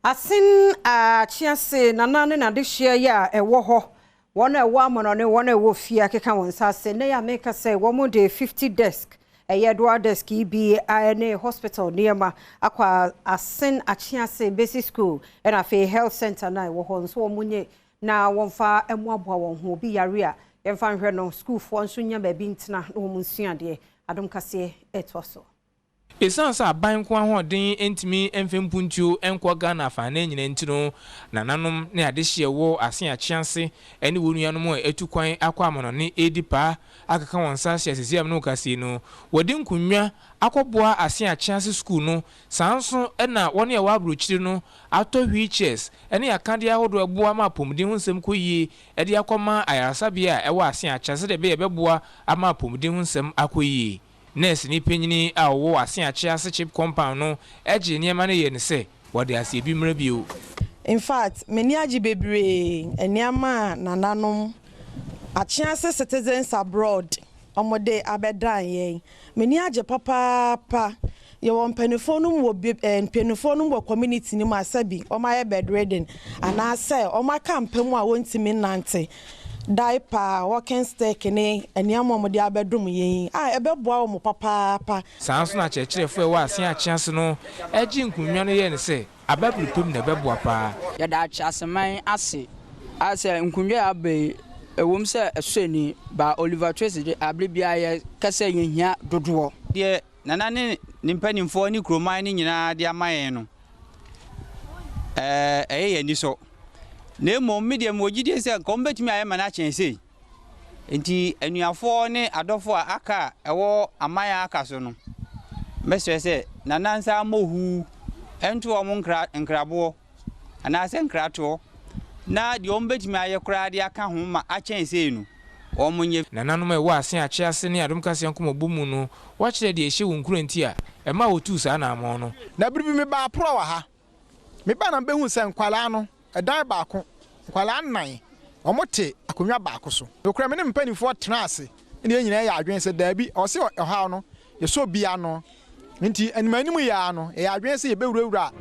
Assin Achiase nana ne n'adehyeɛ yi a ɛwɔ hɔ, wɔn a ɛwɔ amanɔne, wɔn a ɛwɔ fie akeka wɔn nsa ase. Nnɛ yi a meka sɛ wɔn de 50 desk, ɛyɛ dual desk yi bi ne hospital nneɛma akɔ Assin Achiase Basic School ɛna afei health center no a ɛwɔ hɔ nso wɔn nye na wɔmfa mmoaboa wɔn ho. Obi yare a yɛmfa nhwɛ no, sukuufoɔ nso nya baabi ntena na wɔn nsua adeɛ. Adom Kaseɛ ɛtoa so. Ɛsiane sɛ aban nko ahoɔden ntumi mfa mpuntuo nkɔ Ghana afanan nyinaa nti no, nananom ne adehyeɛ wɔ Assin Achiase ne wɔn nuanom a ɛtu kwan akɔ amanɔne ɛredi paa akeka wɔn nsa ahyɛ asisi am no kaseɛ no, wɔde nkonnwa akɔboa Assin Achiase sukuu no. Saa nso na wɔne ɛwɔ aburokyire no atɔ wheelchairs ne akadeɛ ahodoɔ ɛboa ma apɔmuden ho nsɛm kɔ yie de akɔma ayaresabea a ɛwɔ Assin Achiase sɛdeɛ ɛbɛyɛ ɛbɛboa ama apɔmuden ho nsɛm akɔ yie. Nurse ni panyini a ɔwɔ Assin Achiase CHPS compound no gye nneɛma no yɛ ne sɛ wɔde aseɛ bi mmerɛ bio. In fact, m'ani agye bebree. Nneɛma a nananom Achiase citizens abroad wɔde abɛdan yɛn, m'ani agye papaapa. Yɛwɔ mpanimfoɔ no mu wɔ bi mpanimfoɔ no mu wɔ community no mu a sɛbi wɔn ayɛ bedridden anaasɛ wɔn aka mpa mu a wɔntumi nante. Diaper, walking stick ne nneɛma a wɔde abɛdom yɛn a ɛbɛboa wɔn papaapa. Saa nso na akyerɛkyerɛfoɔ a ɛwɔ Assin Achiase no gye nkonnwa no yɛ ne sɛ ababiripem na ɛbɛboa paa. Yɛda Akyeaseman ase asɛ nkonnwa a aba yi, ɛwom sɛ ɛsɔ ani ba Oliver Twist de abere biara yɛ kɛsɛ yɛhia dodoɔ. Deɛ nana ne ne mpanimfoɔ ne kuroman no nyinaa de ama yɛn no, ɛyɛ yɛn ani so. Na mmom me deɛ, mewɔ gyidie sɛ nka wɔbɛtumi ayɛ ma no akyɛn sei. Nti anuafoɔ ne adɔfoɔ a aka a ɛwɔ aman a aka so no, mɛsrɛ sɛ nana nsa mmɔ huu ɛnto wɔn nkra nkraboɔ anaasɛ nkratoɔ na deɛ wɔn bɛtumi ayɛ koraa de aka ho ma akyɛn sei no, wɔn nyɛ. Nananom a ɛwɔ Assin Achiase ne Adom Kaseɛ nkɔmmɔbɔ mu no, wɔakyerɛ deɛ ɛhyɛ wɔn nkura nti a ɛma wɔtuu saa anammɔn no. Na bere bi mebaa porɔ wɔ ha, mebaa na mbɛhu sɛ nkwalaa no, ɛdan baako, nkwalaa nnan, wɔn te akonnwa baako so. Nokura me ne mpanimfoɔ tena ase ne yɛn nyinaa yɛ adwene sɛ daabi, ɔsɛ ɔhaw no yɛsɔ bia no nti anim anim yɛ ano yɛyɛ adwene sɛ yɛbɛwurawura.